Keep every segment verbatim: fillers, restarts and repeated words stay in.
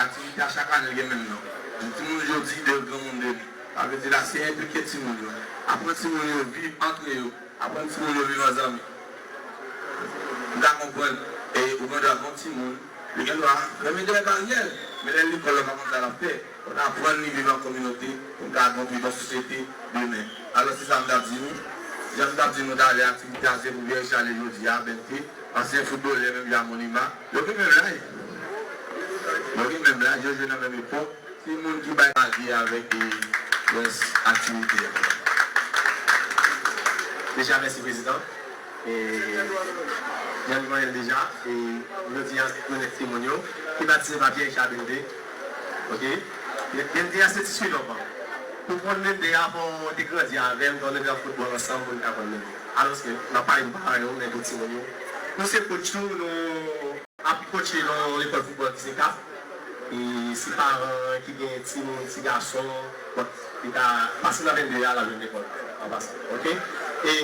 Aktivite a chak ane li gen menm non. Timoun jodi, demen granmoun demen. Sa vle di la se enplike timoun yo. Aprann timoun yo viv antre yo. Aprann timoun yo viv an zanmi. M ka konprann, e, ou gen dwa gen yon timoun, li gen dwa fèmen dèyè baryè l, men lè l lekòl la pa konn sa l ap fè. Fò n aprann li viv an kominote pou n ka gen yon pi bon sosyete demen. Alò se sa m t ap di nou. Jan m t ap di nou talè, aktivite a se pou Pierre Richard jodi a, bèlte, ansyen foutbolè menm jan Monima. Yo gen menm laj. Yo gen menm laj, yo jwe nan menm epòk. Se moun ki bay magi avèk, e, rès aktivite a. Deja, mèsi, prezidan. E, jan nou konnen l deja, e, jodi a, se jounen timoun yo, ki batize pa Pierre Richard Bende. Oke? Bende a se ti swivan. Pou konn Bende a, fò w te grandi avè l, fò nou te nan foutbòl ansanm pou n ka konn Bende. Alòske, n ap pale pou paran yo, men pou timoun yo. Nou se coach tou, nou ap kotche nan yon lekòl foutbòl ki se kaf. E si paran ki gen timoun, ti gason, bon, li ka pase nan vennde a, l ap jwenn lekòl an pasan. Oke? E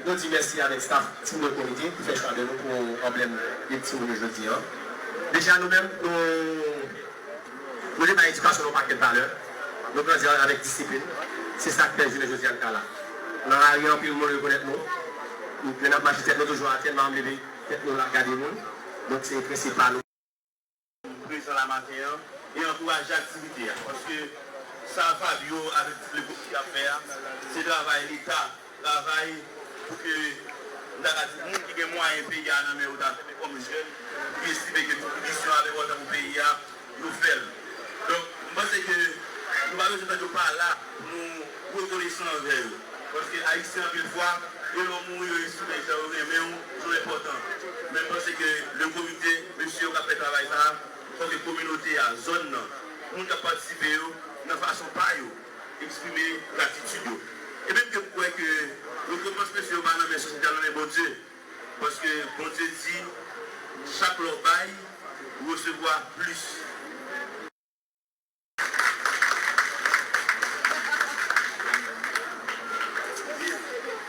nou di mèsi avèk staff, tim de komite ki fè chwa de nou pou anblèm de timoun yo jodi a. Deja nou menm, nou, nou te bay edikasyon nou pakèt valè. Nou grandi avèk disiplin. Se sa k fè jounen jodi a n ka la. Nan lari, anpil moun rekonèt nou. Lè n ap mache, tèt nou toujou atè, n pa janm leve tèt nou la gade moun. Donk, se prensip pa nou. Prezan la maten an e ankouraje aktivite a, paske sa Fabio avèk tout lekip ki ap fè a, se travay Leta, travay pou ke, m ta ka di, moun ki gen mwayen peyi a nan men yo ta fè, men kòm jèn, ki estime ke tout misyon avèk yo tankou peyi a, yo fè l. Donk, m panse ke nou pa bezwen tande yo pa la pou nou rekonesan anvè yo. Paske Ayisyen, anpil fwa, e lè w mouri, yo estime jan yo renmen w, jan w enpòtan. Men m panse ke le komite, mesye yo k ap fè travay sa a, fò ke kominote a, zòn nan, moun k ap patisipe yo, nan fason pa yo, eksprime gratitid yo. E menm ke m kwè ke rekonpans mesye yo pa nan men sosyete a, nan men Bondye. Paske Bondye di, chak lè w bay, ou resevwa plis.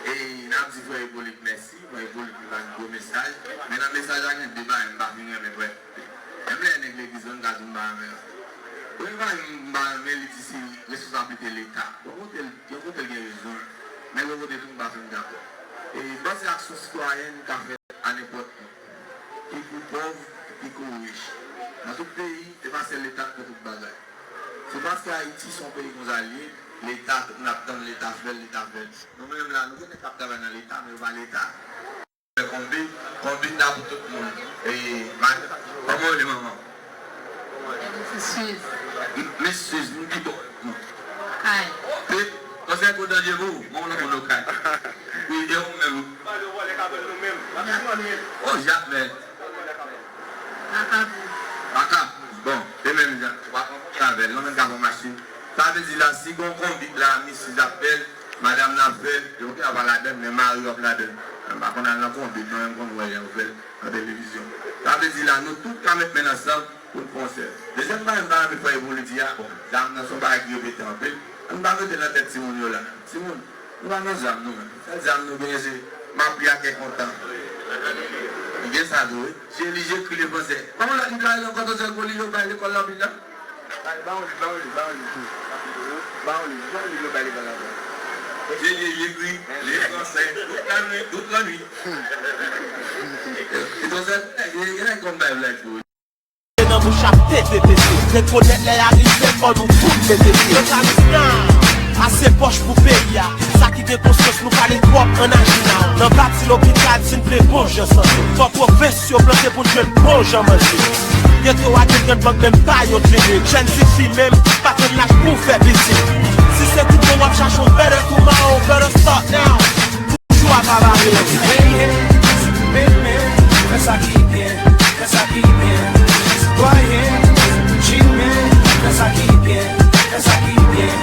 E n ap di frè Ipolit mèsi. Frè Ipolit li ba n gwo mesaj. Men nan mesaj la gen de bagay m pa fin renmen frè. Menm lè nèg legliz lan, m ka di m pa renmen l. Premye bagay m pa renmen, li di se responsablite Leta. Yon kote l, yon kote l gen rezon. Men lòt kote tou m pa fin dakò. E m panse aksyon sitwayèn ka fèt a nenpòt tan. Ki pou pòv, ki pou rich. Nan tout peyi, se pa sèl Leta k pou tout bagay. Se paske Ayiti se yon peyi konsa l ye, Leta, tout moun ap tann Leta fè l, Leta fè l. Nou menm la, nou gen nèg k ap travay nan Leta, men yo pa Leta. Fè konbit, konbit la pou tout moun. E, ma-, kòman w rele manman? Miss Suze. M-, Miss Suze, m pito. Kay. Pit, konsèy kontan je pou ou, mwen nan moun Okay. Wi, e ou menm? Oh, Jakmèl. Akap. Akap. Bon, e menm jan, w ap rankontre avè l, non, men ka pran machin. Sa vle di la, si gon konbit la, misye ap fè l, madanm nan ap fè l, yo pa ladan, men mari yo ap ladan. M pa konn al nan konbit, non, men m konn wè jan yo fè l nan televizyon. Sa vle di la, nou tout ka met men ansanm pou n fè yon sèl. Dezyèm bagay m ta renmen fè pou li di a, bon, zam nan se yon bagay ki repete anpil. Ann pa mete nan tèt timoun yo la. Timoun, nou pa nan zam nou menm. Sèl zam nou genyen se mapya kè kontan. Li gen sa tou, wi. Se li jekri le fransè. Kòman lòt li ka ale ankò, tonton Zèl, pou li yo bay lekòl la anpil la? Ba, ba yon liv, ba yon liv, ba yon liv. Ba yon liv, ba yon liv yo bay lekòl la. Se li jekri le fransè tout lannuit, tout lannuit. Tonton Zèl, e, e, e, kòm bay black tou. Nan bouch ap tete pete. Rekonèt lè a rive, fò nou tout mete pye. Yo ka di, nah, ase pòch pou peyi a. Sa ki gen konsyans, nou pale twòp, ann aji now. Nan bati lopital, si n vle bon jan sante. Fò pwovens yo plante pou n jwenn bon jan manje. Geto a gen grann blan k menm pa yon klinik. Jèn tifi menm, pa tann laj pou fè pitit. Si se tout bon w ap chache yon better tomorrow, better start now. Jou a pa bare. Hey, hey, si pou met men, fè sa ki byen, fè sa ki byen. Sitwayen, si pou tchimen, fè sa ki byen, fè sa ki byen.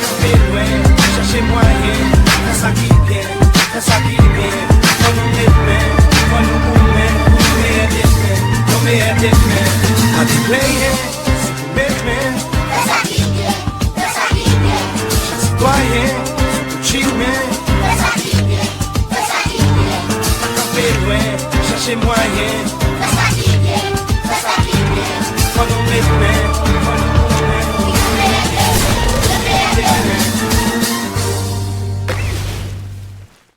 Kanpe lwen, chache mwayen, fè sa ki byen, fè sa ki byen. Fò nou met men, fò nou goumen pou yon meyè demen, yon meyè demen. Adi playen, si pou met men, fè sa ki byen, fè sa ki byen. Chak sitwayen, si pou tchimen, fè sa ki byen, fè sa ki byen. Pa kanpe lwen, chache mwayen, fè sa ki byen, fè sa ki byen. Fò nou met men,